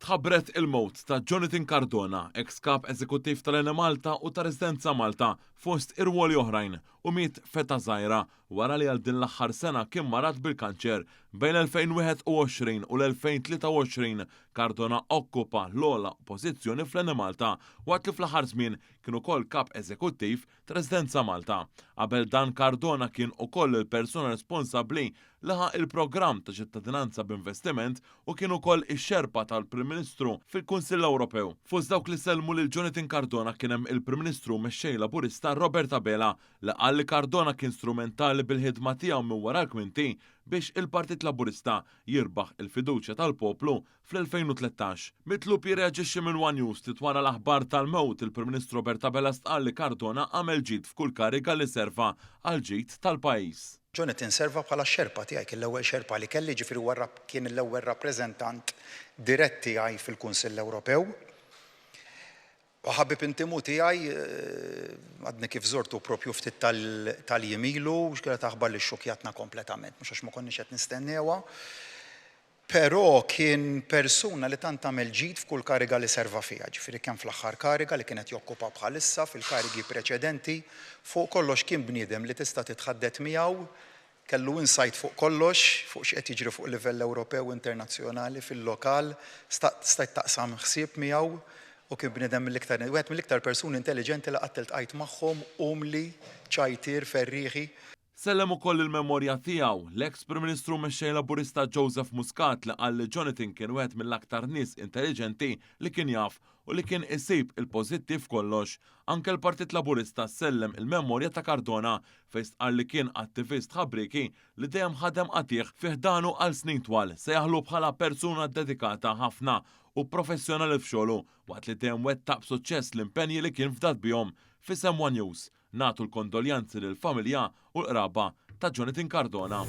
Tħabbret il-mewt ta' Jonathan Cardona, eks Kap Eżekuttiv tal-Enemalta u ta' Residenza Malta, fost irwoli oħrajn, u miet f'età żgħira wara li għal din l-aħħar sena kien marad bil-kanċer. Bejn l-2021 u l-2023, Cardona okkupa l-ogħla pożizzjoni fl-Enemalta, waqt li fl-aħħar żmien kien ukoll Kap Eżekuttiv ta' Residenza Malta. Qabel dan Cardona kien ukoll il-persuna responsabbli li ħa il-programm ta' ċittadinanza b'investiment u kien ukoll ix-xerpa tal-Prim Ministru fil-Kunsill Ewropew. Fost dawk li sellmu lil Jonathan Cardona kien hemm il-Prim Ministru u Mexxej Laburista Robert Abela li qal li Cardona kien strumentali bil-ħidma tiegħu minn wara l-kwinti biex il-Partit Laburista jirbaħ il-fiduċja tal-poplu fl-2013. Mitlub jirreaġixxi minn one News ftit wara l-aħbar tal-mewt, il-Prim Ministru Robert Abela stqarr li Cardona għamel ġid f'kull kariga li serva għall-ġid tal-pajjiż. Jonathan serva bħala x-xerpa tiegħi, kien l-ewwel xerpa li kelli, jiġifieri huwa kien l-ewwel rappreżentant dirett tiegħi fil-Kunsill Ewropew. U ħabib intimu tiegħi, għadni kif żortu propju ftit tal-jiem ilu, x'kienet aħbar li xxukkjatna kompletament, mhux għax ma konniex qed nistennewha, però kien persuna li tant għamel ġid f'kull kariga li serva fiha, ġifieri kemm fl-aħħar kariga li kien qed jokkupa bħalissa, fil-karigi preċedenti, fuq kollox kien bniedem li tista' titħaddet miegħu, Kellu insight fuq kollox, fuq x'qed jiġri fuq livell Ewropew, internazzjonali, fil-lokal, stajt taqsam ħsieb miegħu u kien bniedem mill-iktar, wieħed mill-iktar persuni intelliġenti li qatt iltqajt magħhom, umli, ċajtier, ferrieħi. Sellem ukoll il-memorja tiegħu, l-eks Prim Ministru u Mexxej Laburista Joseph Muscat li qal li Jonathan kien wieħed mill-aktar nies intelliġenti li kien jaf u li kien isib il-pożittiv f'kollox. Anke l-Partit Laburista sellem il-memorja ta' Cardona fejn stqarr li kien attivist ħabrieki li dejjem ħadem qatigħ fi ħdanu għal snin twal, sejjaħlu bħala persuna ddedikata ħafna u professjonali f'xogħlu waqt li dejjem wettaq b'suċċess l-impenji li kien fdat bihom. F'isem one News, nagħtu l-kondoljanzi lill-familja u l-qraba ta' Jonathan Cardona.